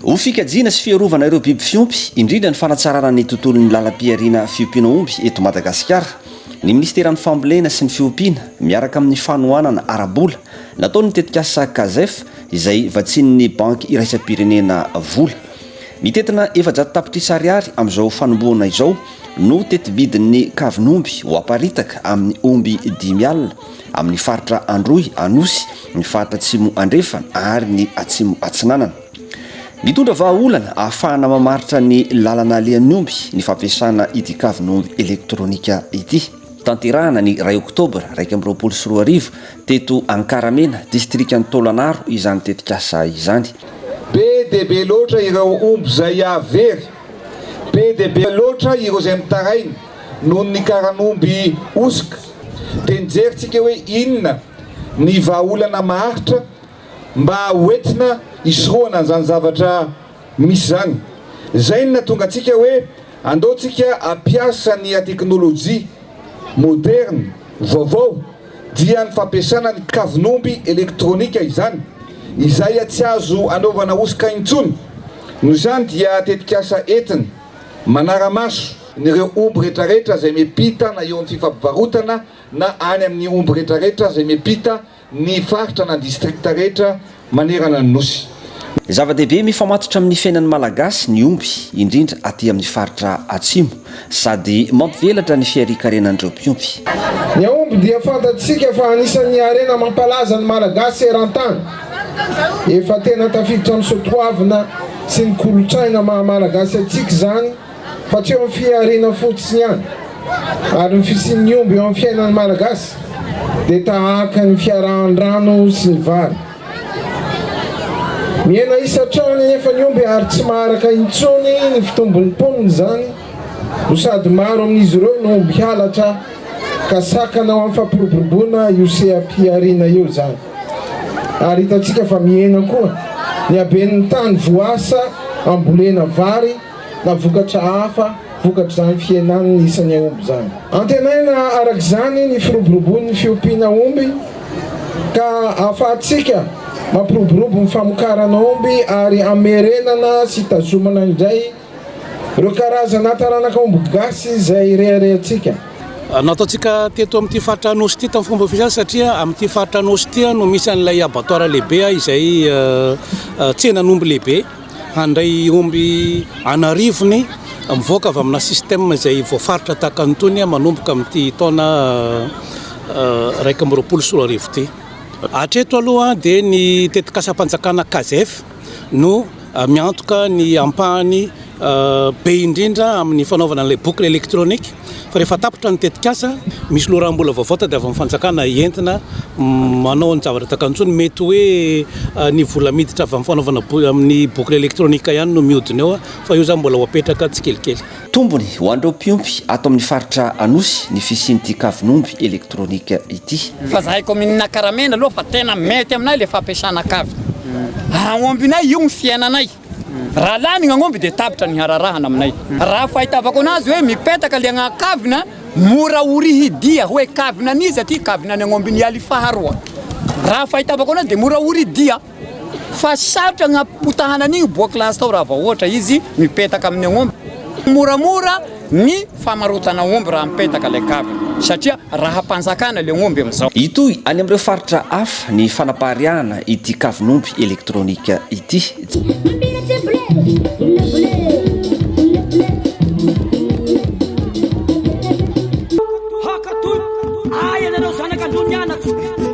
Ho fikajiana sy fiarovana ireo biby fiompy, indrindra ny fanatsarana ny tontolon'ny lalam-pihariana fiompiana omby eto Madagasikara, ny minisiteran'ny Fambolena sy ny Fiompiana, miaraka amin'ny fanohanana ara-bola nataon'ny tetikasa Cazef izay vatsian'ny Banky iraisam-pirenena vola. Mitentina 400 tapitrisa ariary amin'izao fanombohana izao no teti-bidin'ny kavin'omby ho aparitaka amin'ny omby 50 alina amin'ny faritra Androy, Anosy, ny faritra Atsimo Andrefana ary ny Atsimo Atsinanana. Mitondra vahaolana ahafahana mamaritra ny lalana alehan'ny omby ny fampiasana ity kavin'omby elektronika ity. Tanterahana ny iray oktobra 2021 teto Ankaramena, distrikan'i Taolagnaro izany tetikasa izany. Be dia be loatra ireo omby izay very. Be dia be loatra ireo izay mitaraina noho ny karan'omby hosoka. Dia nijery tsika hoe inona ny vahaolana maharitra mba hoentina hisorohana an'izany zavatra misy izany. Izay no nahatonga antsika hoe andao tsika hampiasa ny teknolojia moderina vaovao dia ny fampiasana ny kavin'omby elektronika izany, izay tsy azo anaovana hosoka intsony. Noho izany dia tetikasa entina manara-maso ireo omby rehetrarehetra izay miampita na eo amin'ny fifampivarotana na any amin'ny omby rehetrarehetra izay miampita ny faritra na distrikta rehetra manerana ny Nosy. Zava-dehibe mifamatotra amin'ny fiainan'ny Malagasy ny omby, indrindra aty amin'ny faritra Atsimo, sady mampivelatra ny fiharian-karenan'ireo mpiompy. Ny aomby dia fantatsika fa anisan'ny harena mampalaza ny Malagasy eran-tany. Efa tena tafiditra amin'ny soatoavina sy ny kolontsaina maha Malagasy antsika izany fa tsy eo amin'ny fihariana fotsiny ihany. Ary ny fisian'ny omby eo amin'ny fiainan'ny Malagasy dia tahaka ny fiarahan-drano sy ny vary. Mihena isa hatrany anefa ny omby ary tsy maharaka intsony ny fitombon'ny mponina izany no sady maro amin'izy ireo no omby halatra ka sakana ho amin'ny fampiroboroboana io seha-pihariana io izany. Ary hitantsika fa mihena koa ny haben'ny tany voasa ambolena vary na vokatra hafa vokatr'izany fihenan'ny isan'ny aomby izany. Antenaina araka izany ny firoborobon'ny fiompiana omby ka ahafahantsika mampiroborobo ny famokarana omby ary hamerenana sy hitazomana indray ireo karazana taranaka omby gasy izay reharehantsika. Nataontsika teto amin'ity faritra Anôsy ity tamin'ny fomba ofisialy satria amin'ity faritra Anôsy ity no misy an'ilay abattoir lehibe izay tsenan'omby lehibe. Handray omby an'arivony mivoaka avy amina système izay voafaritra tahaka an'itony manomboka amin'ity taona 2021 ity. Hatreto aloha dia ny tetikasam-panjakana Cazef no miantoka ny ampahany be indrindra amin'ny fanaovana an'ilay boucle électronique fa rehefa tapitra ny tetikasa, misy loharanom-bola vaovao tadiavin'ny fanjakana entina manao ny zavatra tahaka an'itony, mety hoe ny vola miditra avy amin'ny fanaovana amin'ny boucle électronique ihany no mihodina eo fa io izany mbola ho apetraka tsikelikely. Tombony ho an'ireo mpiompy ato amin'ny faritra Anosy ny fisian'ity kavin'omby elektronika ity. Fa zahay commune Ankaramena aloha fa tena mety aminay le fampiasana kavina. Aombinay io ny fiainanay. Raha lany ny agnomby dia tapitra ny hararahana aminay. Raha fahitavako anazy hoe mipetaka le agnakavina, mora orihy dia hoe kavina an'iza ty, kavina ny agnombin'i Ialy faharoa. Raha fahitavako anazy dia mora ory dia. Fa sarotra agnapotahana an'igny bois classe tao raha vao ohatra izy mipetaka amin'ny agnomby. Moramora ny famarotana omby raha mipetaka ilay kavina satria raham-panjakana ilay omby amin'izao. Hitohy any amin'ireo faritra hafa ny fanapariahana ity kavin'omby elektronika ity. Haka toy, ahy ianareo zanak'Andronianatra.